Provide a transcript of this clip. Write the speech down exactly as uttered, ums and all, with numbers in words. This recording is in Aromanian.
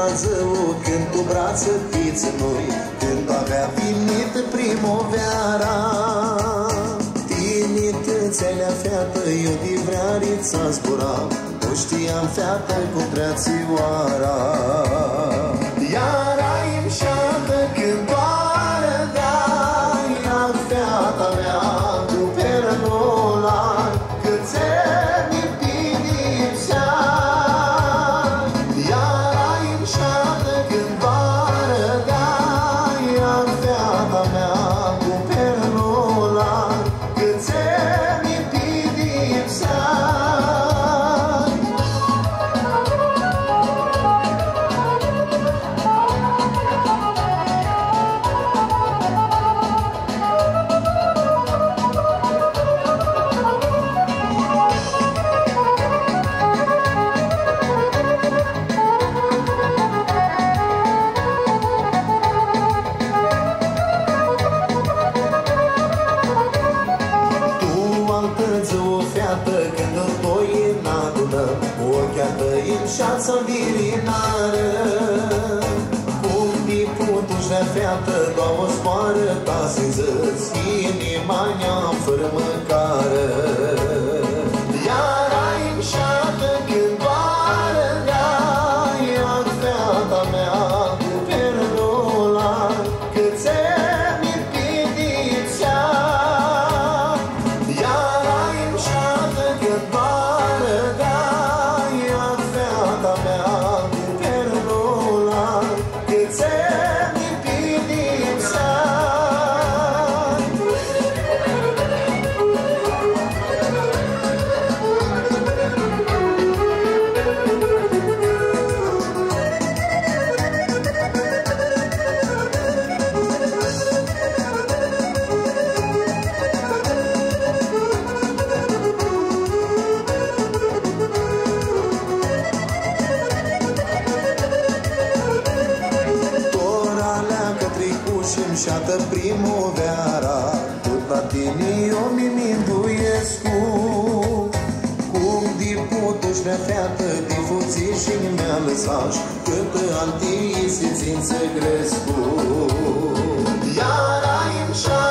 Dzua cãndu tu bratsã ti tsãnui, cãndu avea vinitã primuveara. Tini, tsãnea featã, iu di vreari tsã zbura, nu shtiam, featã, cum treatsi oara. Iara-i mshatã cãndu arãdeai, ah, feata mea, cu pernula, cãtse mi pidipseai. Iara-i mshatã cãndu arãdeai, ah, feata mea, cu pernula, cãtse mi pidipseai. Tu altã dzua, featã, cãndu doi nã adunãm, oclji a tãi mshat s-anvirinarã. Cum di putush, featã, doauã zboarã ta s-nji dzãts, inima nj-afãrmãcarã. Iara-i mshatã cãndu arãdeai, ah, feata mea, cu pernula, cãtse mi pidipseai. Iara-i mshatã cãndu arãdeai, ah, feata mea, cu pernula, cãtse mi pidipseai. Tora leacã tricu shi mshatã primuveara, tut la tini eu mi minduescu. Cum di putush, featã, di fudzish shi mi alãsash, cãtã alti isi tsi-nj tsãgrescu. Iara-i mshatã